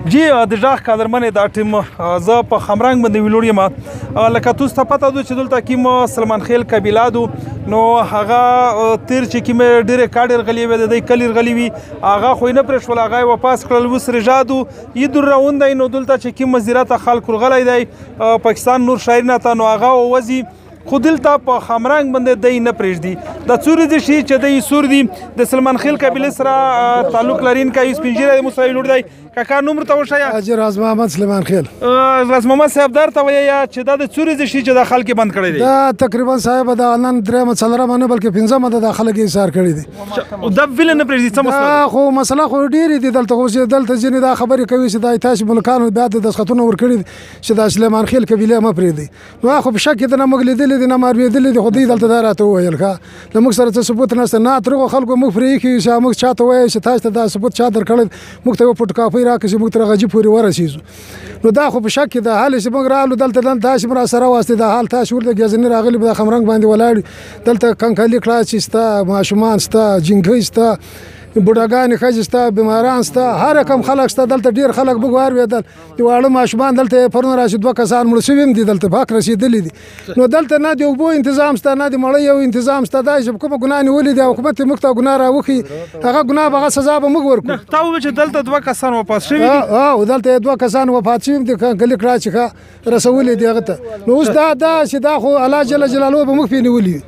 جی د ژغ قدرمنې دا ټیم زه په خمرنګ باندې ویلوړ یم. لکه تاسو ته پته ده چې دلته کوم سلمان خیل قبیله دو، نو هغه تیر چې کوم ډېرې کاډې رغلې وې، د دې کلي رغلې وي، هغه خو یې نه پرېښول، هغه یې واپس کړل. اوس رژادو یې در روان دی. نو دلته چې کوم مزیرته خلک ورغلی دی پاکستان نور شهرونه ته، نو هغه ووځي، خو دلته په خمرنګ باندې دی نه پرېږدي. دا څو ورځې شي چې دی سور دي، د سلمان خیل قبیلې سره تعلق لرونکی یو سپین ږیری مو سره ویلوړ دی. کاکا نوم ورته وښیه. حاجي راز محمد سلیمان خیل. راز محمد صاحب درته وایه چې دا د څو ورځې شي چې دا خلک یې بند کړی دی؟ دا تقریبا صاحب دا نن درېیمه څلورمه نه بلکې پنځمه ده دا خلک یې ایسار کړي دي. دا ولې نه پرېږدي؟ څه مسله ده؟ خو مسله خو ډېرې دي دلته. خو چې دلته ځینې دا خبرې کوي چې دا تاسې ملکانو بیا د دستخطونه ورکړي دي چې دا سلیمان خیل قبیلې مه پرېږدئ. نو خو په شک کې ده، نه موږ لیدلي دي نه مو اورېدلي دي، خو دوی دلته دا راته وویل ښه له موږ سره څه ثبوت نشته. نه تر هغو خلکو موږ پرې ایښي یو چې موږ چا ته وایو چې تاسو ته دا ثبوت چا درکړی، موږ ته یو فوټوکاپي راکړه چې موږ تر هغه جیب پورې ورسېږو. نو دا خو په شک کې ده. حال چې موږ رالو دلته نن تاسې هم راسره واستئ، دا حال تاسې ولید، ګزني راغلي په دا خمرنګ باندې ولاړ، دلته کنکلي کړاچې شته، ماشومان شته، جینکۍ شته، بوډاګانې ښځې شته، بیماران شته، هر رقم خلک شته دلته. ډېر خلک موږ واورېدل، د واړه ماشومان دلته پرون راشي دوه کسان مړه شوي هم دي، دلته پاک رسېدلي دي. نو دلته نه د اوبو انتظام شته، نه د مړۍ یو انتظام شته. دا چې کومه ګناه نیولې ده حکومت یې موږ ته ګناه راوښيي، هغه ګناه به هغه سزا به موږ ورکړو. تا وویل چې دلته دوه کسان وفات شوي دي؟ او دلته یې دوه کسان وفات شوي هم دي، کلي کړه چې ښه رسولي دي هغه ته. نو اوس دا دا چې دا خو الله جل جلاله به موږ پرې نیولي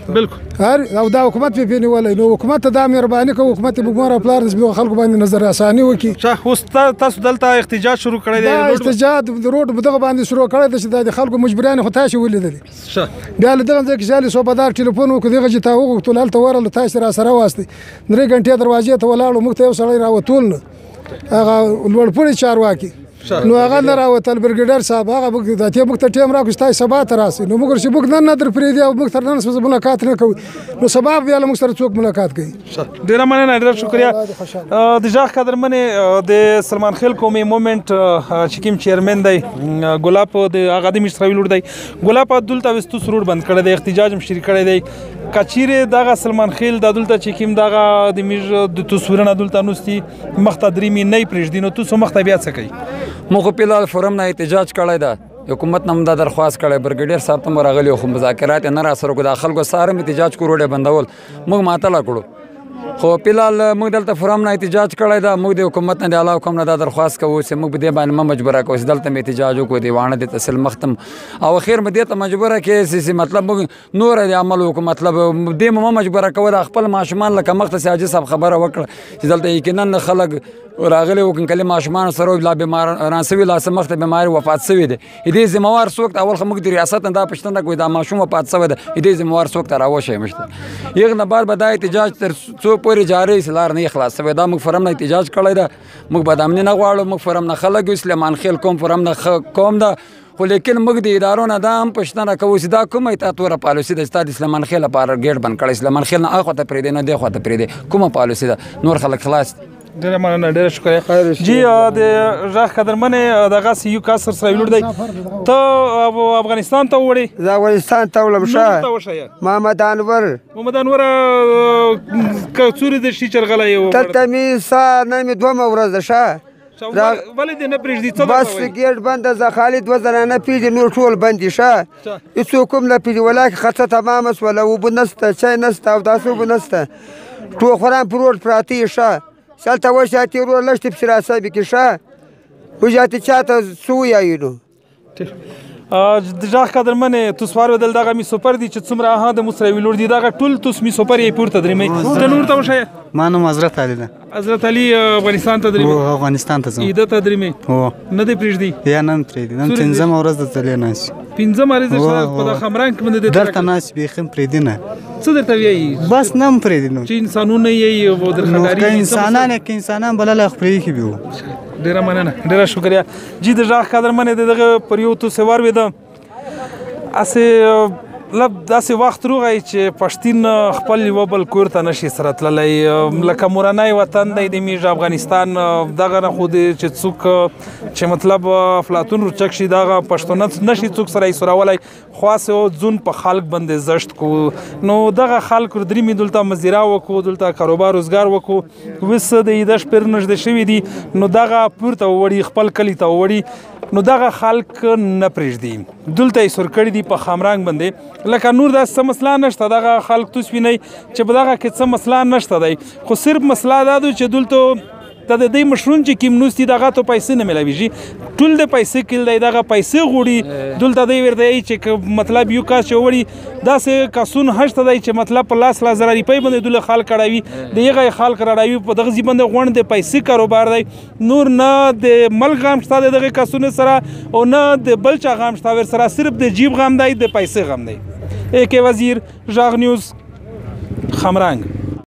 بالکل هر او دا حکومت پرې نیولی. نو حکومت ته دا مهرباني کوو، حکومت یې موږ مور او پلار نسبت خلکو باندې نظر آساني وکړي. ښه اوس تاسو دلته احتجاج شروع کړی دی؟ دا احتجاج د روډ په دغه باندې شروع کړی دی چې دا د خلکو مجبوریانې خو تاسې ولیدلې. ښه بیا له دغه ځای کې چې صوبهدار ټلیفون وکړو، دغه چې تا وغوښتل هلته ورغلو، تاسې راسره واستئ. درې ګنټې دروازې ته ولاړو، موږ ته یو سړی راوتول نه، هغه لوړپوړي چارواکي، نو هغه نه راوتل، برګیډر صاحب هغه موږ د ته موږ ته ټیم راکړو چې تاسې سبا ته راسئ. نو موږ چې موږ نن نه در پرېږدي او موږ تر نن سبا ملاقات نه کوو، نو سبا بیا له موږ سره څوک ملاقات کوي؟ ډېره مننه، ډېره شکریه. د ژغ قدرمنې د سلمان خیل قومي مومنټ چې کوم چیرمن دی ګلاب، د هغه د مشر ویلوړ دی. ګلاب دلته وستوس روډ بند کړی دی، احتجاج هم شریک کړی دی. که چیرې دغه سلمان خیل د دلته چې کوم دغه د میږ د تصویرونه دلته نوستي مخته درې می نه پرېږدي، نو تاسو مخته بیا څه کوئ؟ موږ خو فلحال فورم نه احتجاج کړی ده، حکومت نه هم دا درخواست کړی، برګډیر صاحب ته مو راغلي، خو مذاکرات یې نه راسره کړو. دا خلکو سهار هم احتجاج کړو، روډ یې بندول، موږ معطله کړو. خو فلحال موږ دلته فورم نه احتجاج کړی ده. موږ د حکومت نه د اعلی حکم نه دا درخواست کوو چې موږ په دې باندې مه مجبوره کوو چې دلته مې احتجاج وکړو، د واڼه د تحصیل مخته او اخر مې دې ته مجبوره کړې چې مطلب موږ نور د عمل وکړو، مطلب دې مو مه مجبوره کوو. دا خپل ماشومان لکه مخته چې حاجي صاحب خبره وکړه چې دلته یقینا خلک راغلي وو، کله ماشومان سره لا بیماران سوي، لا څه مخته بیماري وفات سوي دي، دې ذمہوار څوک؟ اول خو موږ د ریاست نه دا پوښتنه کوو دا ماشوم وفات سوی دی، دې ذمہوار څوک ته راوښیي موږ ته؟ یغ نه بعد به دا احتجاج تر څو پورې جاري شي، لار نه خلاص سوی. دا موږ فرم نه احتجاج کړی ده، موږ بدامني نه غواړو، موږ فرم نه خلک یو، سلیمان خیل قوم فرم نه قوم ده. خو لیکن موږ د ادارو نه دا هم پوښتنه کوو چې دا کومه تا توره پالیسي ده چې تا د سلیمان خیل لپاره ګیټ بند کړی، سلیمان خیل نه اخوا ته پرېږدې نه دې خوا ته پرېږدې، کومه پالیسي ده؟ نور خلک خلاص دي. ډېره مننه، ډېره شکریه. جی د ژغ قدرمنې دغه سي یو کس سره ویلوړ دی، ته افغانستان ته وړې؟ زه افغانستان ته وړم. ښه محمد انور. محمد انور څورې د شي چرغلی یو؟ دلته مې سا نن مې دومه ورځ ده. ښه ولې دې نه پرېږدي؟ څه بس ګېټ بند ده، زه خالي دوه زنانه پرېږدي، نور ټول بند دي. ښه هېڅوک هم نه پرېږدي، ولاکه خرڅه تمامه سوله، اوبه نشته، چای نشته، اوداسه اوبه نشته، ټول خوران پر روډ پراته دي. ښه هلته وژاتې ورور لښتې پسې راسمې کړي. ښه وژاتې چا ته څه ویایو؟ نو د ژغ قدرمنې تاسو واورېدل، دغه مې سوپر دي چې څومره ها د مو سره ویلوړ دي، دغه ټول تاسو مې سوپر یې پورته درېمئ. ته نور ته وښیه. ما نوم حضرت علي ده. حضرت علي افغانستان ته درېمئ؟ هو افغانستان ته ځم. عیده ته درېمئ؟ هو. نه دی پرېږدي؟ یا نه پرېږدي، نن پنځمه ورځ ده تللی ناست. پنځمه ورځ ده په دا خمرنګ کې باندې دلته ناست، بیخي هم پرېږدي نه. څه درته وایي؟ بس نه هم پرېږدي. نو چې انسانونه یې او درخداري که انسانان یې، که انسانان بللی خو پرېښي به وو. ډېره مننه، ډېره شکریه. جی د ژغ قدرمنې د دغه پر یو توسې واورېده، هسې مطلب داسې وخت روغی چې پښتین خپل یو بل کور ته نشي سره تللی، لکه مورنۍ وطن دی د میږ افغانستان. دغه نه خو دی چې څوک چې مطلب افلاطون روچک شي، دغه پښتونه نشي څوک سره یې سراولی. خاص ځون په خلک باندې زشت کو، نو دغه خلک درې می دلته مزیرا وکړو، دلته کاروبار روزګار وکړو. وس د عید شپې نږدې شوي دي، نو دغه پورته وړي خپل کلی ته وړي، نو دغه خلک نه پرېږدي. دلته یې سور کړي دي په خامرنګ باندې. لکه نور داسې څه مسله نشته، دغه خلک تاسو وینئ چې په دغه کې څه مسله نشته دی، خو صرف مسله دا ده چې دلته د دې مشرون چې کیم نوستي دغه ته پیسې نه ملاویږي، ټول د پیسې کل دی، دغه پیسې غوړي. دلته دی ورته چې مطلب یو کس چې وړي داسې کسون هشته دی چې مطلب په لاس لاس زره روپۍ باندې دله خلک اړوي، د هغه خلک راړوي په دغه ځای باندې غونډ د پیسې کاروبار دی. نور نه د ملک غم شته د دغه کسونو سره او نه د بل چا غم شته ورسره، صرف د جیب غم دی، د پیسې غم دی. ای کې وزیر، ژغ نیوز، خمرنګ.